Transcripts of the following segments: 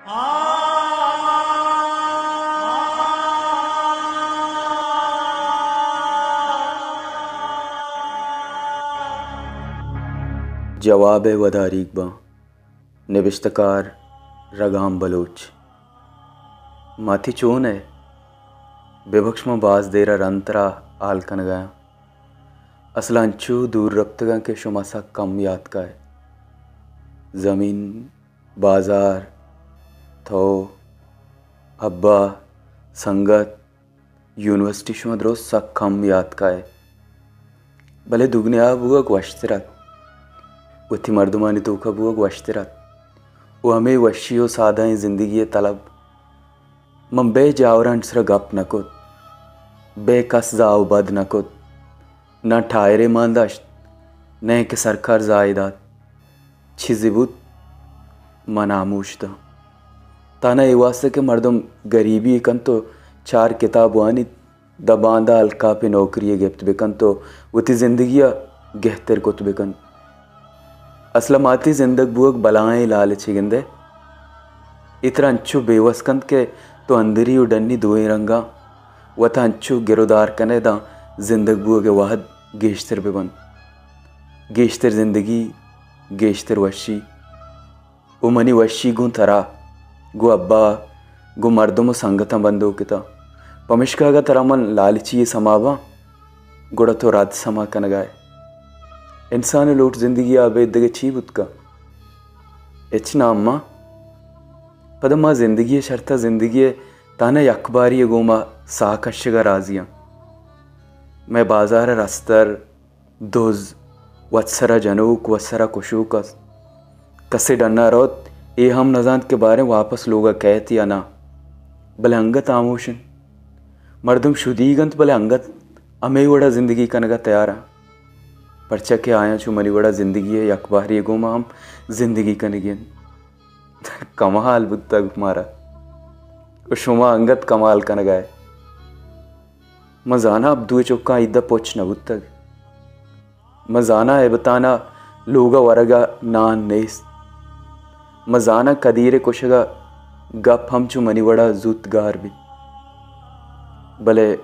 جواب ءِ وداریگ باں۔ نبشتہ کار رگام بلوچ۔ ماتی چون ئے؟ ببخش، من باز دیر ءَ رند ترا ہال کنگ ءَ آں۔ اصل ءَ انچو دور رپتگ آں کہ شما سک کم یات کائے۔ زمین، بازار، تو، ابا، سنگت، یونیورسٹی، شما درست سک کم یات کائے۔ بلے دگنیا بوگ وشتر ات، وتی مردمانی توکا بوگ وشتر ات۔ و ہمے وشی و سادہ ایں زندگی ءِ طلب۔ من بے جاوراں سرا گپ نہ کت، بے کس زاہ و بد نہ کت، نہ ٹائرے مان داشت، نہ کہ سرکار زاہے دات۔ چیزے بوت، من ہاموش اتاں۔ تہنا اے واسطہ کہ مردم گریبی کنت و چار کتاب وانیت، داں باندا الکاپیں نوکری یے گپت بکنت و وتی زندگی ءَ گہتر کت بکنت۔ اصل ءَ ماتی زندگ بوگ بلاہیں لالچے گندئے۔ اے ترا انچو بے وس کنت کہ تو اندری و ڈنی دوئیں رنگاں وتا انچو گرودار کنئے داں زندگ بوگ ءِ وہد گیشتر ببنت۔ گیشتر زندگی، گیشتر وشی۔ و منی وشی گوں ترا، گوں ابا، گوں مردم و سنگتاں بندوک اتاں۔ پمشکا اگاں ترا من لالچی یے سما باں، گڑا تو رد سما کنگا ئے۔ انسان ءِ لوٹ زندگی ءَ ابید دگہ چی بوت کنت؟ ہچ نہ اماں۔ پدا ما زندگی ءِ شرط ءَ زندگی ءِ تہنا یک باری ءَ گوں ما ساہ کشگ ءَ راضی آں۔ مئے بازار ءَ رستر، دز، وت سرا جنوک، وت سرا کشوک است۔ کسے ڈنا روت، اے ہم نزانت کہ باریں واپس لوگا کئیت یا نہ۔ بلے انگت ہاموش انت۔ مردم شدیگ انت، بلے انگت ہمے وڑا زندگی کنگا تیار انت۔ پرچا کہ آیاں چو منی وڑا زندگی ءِ یک باری گوما ہم زندگی کنگی انت۔ کمال بوتگ مارا۔ و شما انگت کمال کنگا ئے۔ من زاناں ابدو ءِ چکاں ایدا پچ نہ بوتگ۔ من زاناں ابتانا لوگ ءَ ورگ ءَ نان نیست۔ من زاناں کدیر ءِ کشگ ءِ گپ ہم چو منی وڑا زوت گار بیت۔ بلے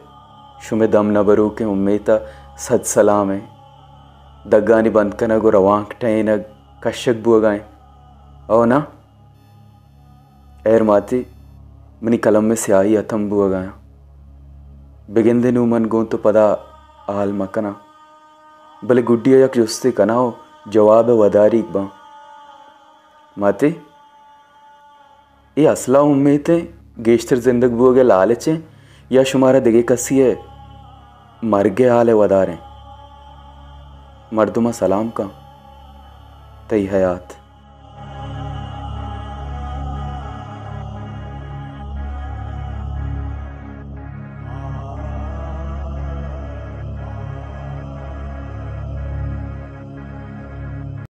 شمئے دم نہ بروکیں امیت ءَ صد سلام ایں۔ دگانی بند کنگ و روانک ٹہینگ کشگ بوگ ءَ ایں۔ او نا؟ ایر ماتی، منی قلم ءِ سیاہی ہتم بوگ ءَ آں۔ بگندے نوں من گوں تو پدا ہال مہ کناں، بلے گڈی ءَ یک جستے کناں و جواب ءِ وداریگ باں۔ ماتی، اے اصل ءَ امیت ایں، گیشتر زندگ بوگ ءِ لالچ ایں، یا شمارا دگہ کسی ءِ مرگ ءِ ہال ءِ ودار ایں؟ مردم ءَ سلام کن، تئی حیات۔